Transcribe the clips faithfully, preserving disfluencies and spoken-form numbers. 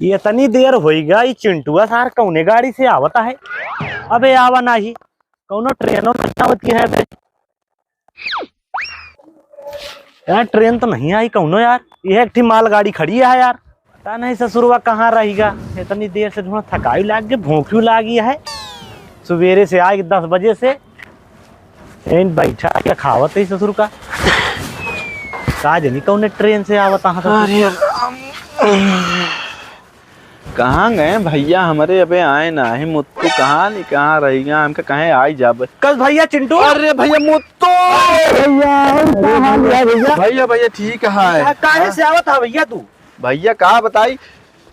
इतनी देर होइगा, ई चिंटुआ सार कौने गाड़ी से आवत है? अबे आवा नाही, कौनो ट्रेनो नहीं आवत की है बे? यार, ट्रेन तो नहीं आई कौनो यार, यह एक ठी मालगाड़ी खड़ी है यार। पता नहीं ससुरवा कहाँ रहिगा, इतनी देर से थोड़ा थकाई लाग गई, भूखियो लागी है। सुबेरे से आए दस बजे से, इन बैठा के खावत है ससुर का। का जनी कौने ट्रेन से आवत है ससुर? अरे राम, कहाँ गए भैया हमरे? अबे आए नाही, मुत्तू कहाँ नहीं, कहाँ रहिगा, हमका कहे आई जाबे। कस भैया चिंटू? अरे भैया मुत्तू! भैया, और का हाल है भैया? भैया, भैया ठीक है। का-, काहे से आवत है भैया तू? भैया का बताई,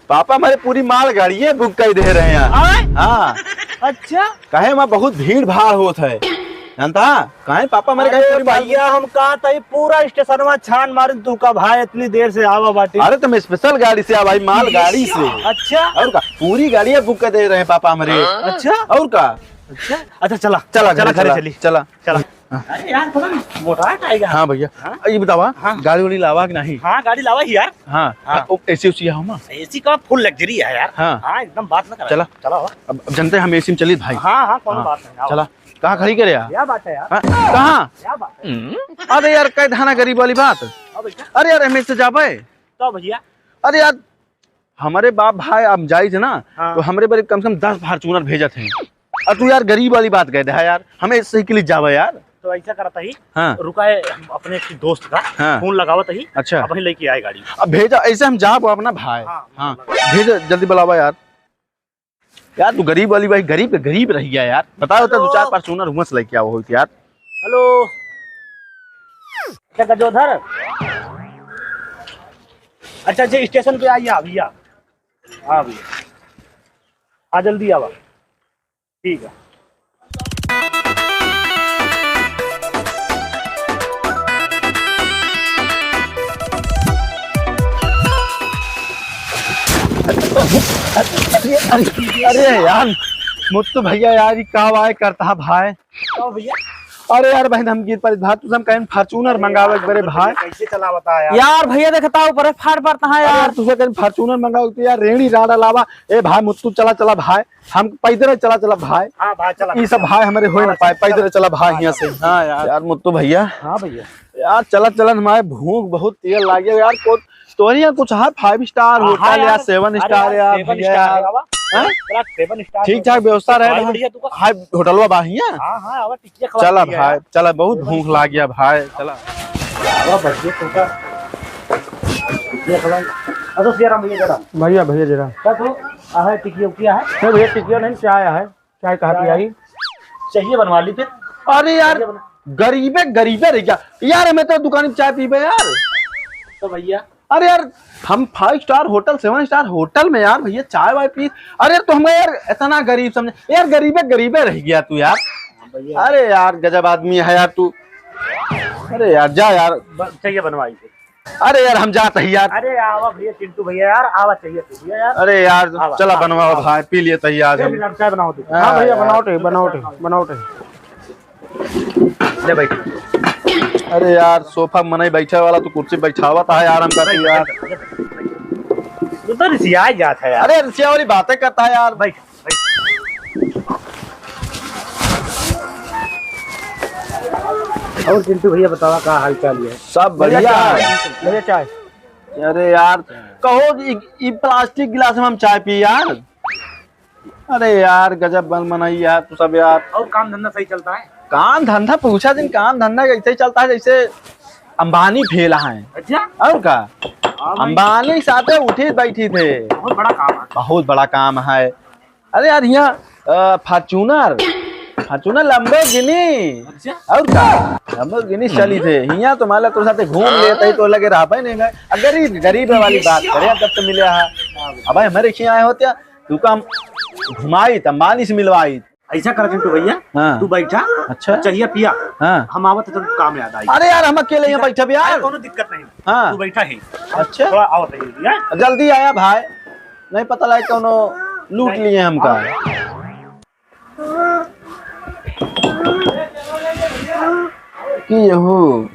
पापा हमरे पूरी मालगाड़िये बुक कइ दे रहे हैं। आय? हाँ। अच्छा। कहे वहाँ बहुत भीड़ भाड़ होत है, जानता? काहे पापा हमरे कहे अरे पूरी माल- भैया, हम कहा था, ये पूरा स्टेशनवा छान मारिन, तू का भाई इतनी देर से आवा बाटे। अरे तुम स्पेशल गाड़ी से आ भाई, माल गाड़ी से। अच्छा। और का, पूरी गाड़ी बुक कर दे रहे हैं पापा हमरे। अच्छा। और का। अच्छा, अच्छा, चला। चला, चला, घरे चला, चली। चला। चला। हाँ। अरे यार, थोड़ा मोटा टाइगर। हाँ भैया, हाँ? ये बतावा, हाँ। गाड़ी वाड़ी लावा कि नहीं? हाँ, गाड़ी लावा ही यार। हाँ, हाँ। ओ, एसी उसी है ना? एसी का फुल लग्जरी है यार। हाँ। हाँ, एकदम बात ना करा। चला। चला हो। अब, अब जनते हम एसी में चली भाई। हाँ, हाँ, कोनो हाँ। बात नहीं, आओ। चला। कहाँ खड़ी करे यार? क्या बात है यार? हाँ, कहाँ? क्या बात है? हम्म। अरे यार, कह धाना गरीब वाली बात। हाँ भैया। अरे यार, हम इससे जाबे। तो भैया। अरे यार, हमरे बाप भाई हम जाई थे ना, हाँ। तो हमरे बरे कम से कम दस Fortuner भेजत हैं। और तू यार गरीब वाली बात कह दे, हाँ यार, हमें साइकिल जाबे यार। तो ऐसा करता ही, हाँ। रुका है, हम अपने एक दोस्त का हाँ। फोन लगावत ही, अच्छा। अब वहीं लेके आए गाड़ी। अब भेजा, ऐसे हम जाब अपना भाई। हाँ, हाँ। मतलब भेज, जल्दी बुलावा यार। यार, तू गरीब वाली भाई, गरीब के गरीब रह गया यार। बताओ तो, हेलो। दो चार Fortuner हुआ से लेके आओ होइत यार। हेलो। अच्छा, गजोधर। अच्छा, अच्छा, स्टेशन पे आइए भैया। हाँ भैया। हाँ, जल्दी आवा। ठीक है। अरे, अरे, अरे यार, मुत्तू भैया यार, ये का वाय करता है भाई? का भैया? अरे यार बहन, हम गिर पड़े भाई, तुझे हम कहेन Fortuner मंगावे एक बारे भाई। कैसे चला बता यार? यार भैया देखता ऊपर फाड़ पड़ता है अरे यार। तुझे कहेन Fortuner मंगावे तो यार रेड़ी राड़ा लावा। ए भाई मुत्तू चला चला भाई, हम पैदल चला चला भाई। हाँ भाई चला। ई सब भाई हमरे होए ना हाँ, पाए, चला। पैदल चला भाई हाँ, यहाँ से। चला। हाँ यार। यार मुत्तू भैया। हाँ भैया। यार चला चला, हमारे भूख बहुत तेज लागे यार। को तोहरे यहाँ कुछ है five star हाँ, होटल हाँ या यार। Seven star यार, यार seven भैया star यार? है बाबा। हैं? चला, seven star ठीक ठाक व्यवस्था रहे भाई। बढ़िया तू का। हाय होटलवा बा हियाँ? हाँ, हाँ, आवा, टिकिया खवा चला दिया भाई, यार। चला, बहुत भूख लाग गया भाई, चला। आवा, बढ़िया तू का। देख भाई। अच्छा, सिया राम भैया जरा। भैया, भैया जरा। क्या तू? आ है टिकिया उकिया है? नहीं भैया, टिकिया नहीं, चाय है। चाय कहाँ पे आई? चाहिए बनवा ली फिर। अरे यार, चाहिए बना- गरीबे, गरीबे रह गया यार, हमें तो दुकान में चाय पीबे यार। तो भैया। अरे यार, हम five star होटल, seven star होटल में यार भैया चाय वाय पी। अरे तो हम यार इतना गरीब समझे यार, गरीबे, गरीबे रह गया तू यार। भैया। अरे यार, गजब आदमी है यार तू। अरे यार, जा यार। ब-, चाहिए बनवाई फिर। अरे यार, हम जात ही यार। अरे आवा भैया, चिंटू भैया यार, आवा चाहिए तू भैया यार। अरे यार, आवा, चला आवा, बनवाओ आवा। भाई, पी लिए तही आज हम। चाय बनाओ तू। हाँ हाँ भैया, यार। बनाओ टे, बनाओ टे, बनाओ टे। ले भाई। अरे यार, सोफा मनई बैठे वाला तू कुर्सी बैठावत है यार, हमका तू यार। तू तो रिसिया जात है यार। अरे रिसिया वाली बातें करता है यार। बैठ। और चिंटू भैया बतावा का हाल चाल है? सब भैया बढ़िया चाय, है। भैया चाय। अरे यार, कहो ई, ई plastic गिलास में हम चाय पी यार। अरे यार, गजब बन बनाई यार तू सब यार। और काम धंधा सही चलता है? काम धंधा पूछा जिन, काम धंधा ऐसे ही चलता है जैसे अंबानी फेला है। अच्छा? और का? हाँ भाई। अंबानी साथे उठी बैठी थे। बहुत बड़ा काम है। बहुत बड़ा काम है। अरे यार, यहाँ, अ, Fortuner, Fortuner, Lamborghini। अच्छा। और का? Lamborghini चली थे। यहाँ तो मान लो तोर साथे घूम लेते ही तो लगे रहा पाए नहीं मैं। अब गरीब, गरीब वाली बात करे, अब जब तो मिले हा। अब भाई हमारे यहाँ आए होते, तू काम घुमाई, त अंबानी से मिलवाई। ऐसा कर चिंटू भैया, हाँ। तू बैठा, अच्छा। चाहिए पिया, हाँ। हम आवत है तो काम याद आई। अरे यार, हम अकेले यहाँ बैठा भी यार। अरे, कोनो दिक्कत नहीं। हाँ। तू बैठा ही। अच्छा। थोड़ा आवत है, हाँ? जल्दी आया भाई, नहीं पता लगे कोनो लूट नहीं। लिए हमका। हाँ। की हो?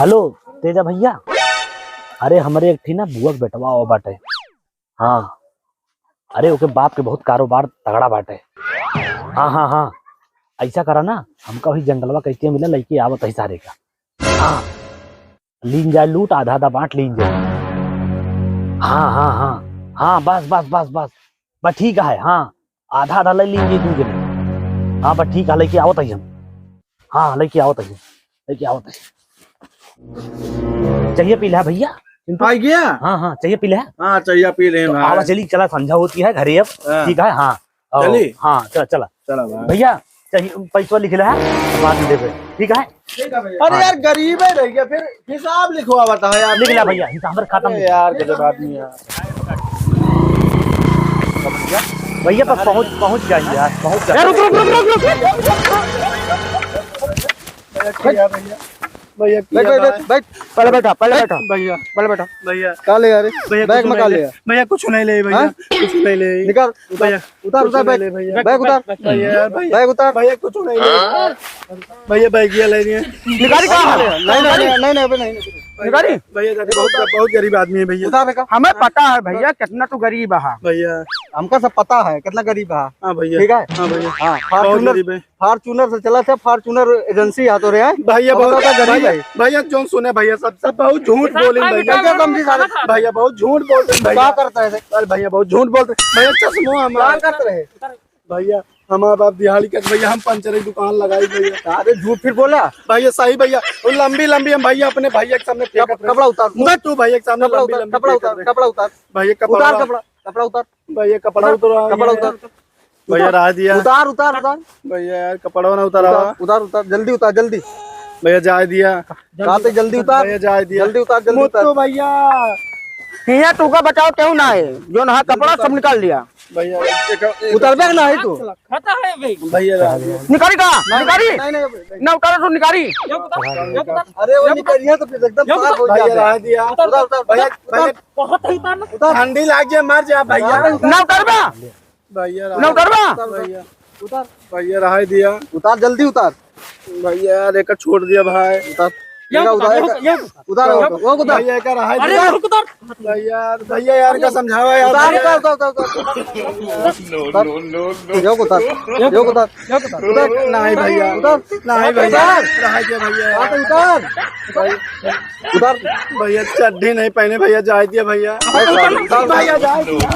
हेलो तेजा भैया। अरे, हमरे एक ठी ना बुआ के बेटवा आवा बाटे। हाँ, अरे, ओके बाप के बहुत कारोबार तगड़ा बाटे। हाँ, हाँ, हाँ, ऐसा करा ना, हमका वही जंगलवा कैसे मिला, लइके आवत ही सारे का। हाँ, लीन जाए लूट, आधा आधा बांट लीन जाए। हाँ, हाँ, हाँ, हाँ, बस, बस, बस, बस, बस, ठीक है। हाँ, आधा आधा ले लीन जाए दू जने। हाँ, बस ठीक है, लइके आवत ही हम। हाँ, लइके आवत ही, लइके आवत ही। चाहिए पी ले भैया? चिंटू? आ गया? हाँ, हाँ, चाहिए पी ले। हाँ, चाहिए पी ले तो भाई। आवा, चली, चला, संझा होती है घरे अब। हाँ। ठीक है, हाँ। आओ। चली? हाँ, चला, चला। चला भाई। भैया, चाहिए, पैसवा लिख ले, बाद में देबे, ठीक है? ठीक है भैया। अरे हाँ। यार, गरीब है भैया, फिर हिसाब लिखवा बता यार। लिख ले भैया, हिसाब हमरे खाता में अरे लिख। यार, गजब आदमी है। भैया, बस पहुँच, पहुँच जाएंगे यार, पहुँच जाएंगे। यार, रुक, रुक, रुक, रुक, रुक। भैया, भैया, भैया, भैया, बैठ, बैठ, बैठ, बैठ, पहले बैठा, पहले बैठ, बैठा। भैया, पहले बैठा। भैया। का ले यार? भैया, बैग कुछ में का नहीं ले ले। यार? भैया, कुछ नहीं ले, भैया, हाँ? कुछ नहीं ले। निकाल, उतार, भैया, उतार, कुछ उतार नहीं बैग। ले, भैया। बैग उतार। भैया, यार, भैया। बैग उतार। भैया, कुछ नहीं ले। भैया, बैग ये ले लिए। निकारी कहाँ है? नहीं, नहीं, नहीं, नहीं, अबे नहीं, नहीं। निकारी? भैया, जाते बहुत, बहुत गरीब आदमी है, भैया। उतार बेटा। हमें पता है, भैया, कितना तू गरीब है। भैया। हमका सब पता है, कितना गरीब है। हाँ, भैया। ठीक है? हाँ, भैया। हाँ, बहुत Fortuner, गरीब है। Fortuner से चला था, Fortuner agency आ तो रहे हैं। भैया, अब बहुत, बताओ, गरीब भैया, है। भैया, जोन सुने भैया, सब, सब बहुत झूठ बोले भैया। कैसे समझी सारे? भैया, बहुत झूठ बोलते हैं भैया। क्या करता है? अरे भैया, बहुत झूठ बोलते हैं। भैया, चश्मो हमारा। क्या करते रहे? भैया, हमारा बाप दिहाड़ी का, भैया, हम पंचर की दुकान लगाई भैया। अरे झूठ फिर बोला। भैया, सही भैया, वो लंबी लंबी हम भैया अपने भैया के सामने फेंकत रहे। कपड़ा उतार। उधर तू भैया के सामने कपड़ा लंबी उतार, लंबी कपड़ा फेंकत उतार, रहे। कपड़ा उतार। भैया, कपड़ा उतार, उतार। कपड़ा उतार। भैया, कपड़ा उतार। कपड़ा उतार। भैया, उतार। रह दिया। उतार, उतार, उतार। भैया, यार, कपड़वा ना उतारा। उतार, उतार, उतार, जल्दी उतार, जल्दी। भैया, जाए दिया। कहा थे जल्दी उतार। भैया, जाए दिया। जल्दी उतार, जल्दी उतार। मोटू भैया। हियाँ तू का बचाओ क्यों ना है? जो ना कपड़ा सब निकाल लिया। भैया, एक, एक उतारबे ना है तू। खाता है भाई। भैया, रह दिया। निकारी का? नहीं, निकारी? नहीं, नहीं, नहीं। ना उतारो तो निकारी। ये उतार, ये उतार। अरे, वो निकालिए तो फिर एकदम ये साफ हो भैया, जाता है। रह दिया। उतार, उतार, भैया, उतार, भैया, उतार। बहुत ही उतार। उतार। ठंडी लाग जाए, मर जाए भैया। उतार, उतार। ना उतारबा? भैया, ना उतारबा? उतार, भैया। उतार। भैया, रहाई दिया। उतार, जल्दी उतार। भैया, यार, एक छोड़ दिया भाई। उतार। ये बेटा, उतार, उतार, ये एक उतार। उतार, उतार, वो उतार। भैया, एक रहाई अरे, दिया। रुक, उतार। भैया, भैया, यार, का समझावा यार। उतार, उतार, उतार, उतार, उतार। No, no, no, no। ये उतार, ये उतार। उतार। नहीं भैया। उतार। नहीं भैया। उतार। रहाई दिया भैया। उतार, उतार। भाई, उतार। भैया, चड्ढी नहीं पहने भैया, जाए दिया भैया। उतार, उतार। भैया, जाए दिया।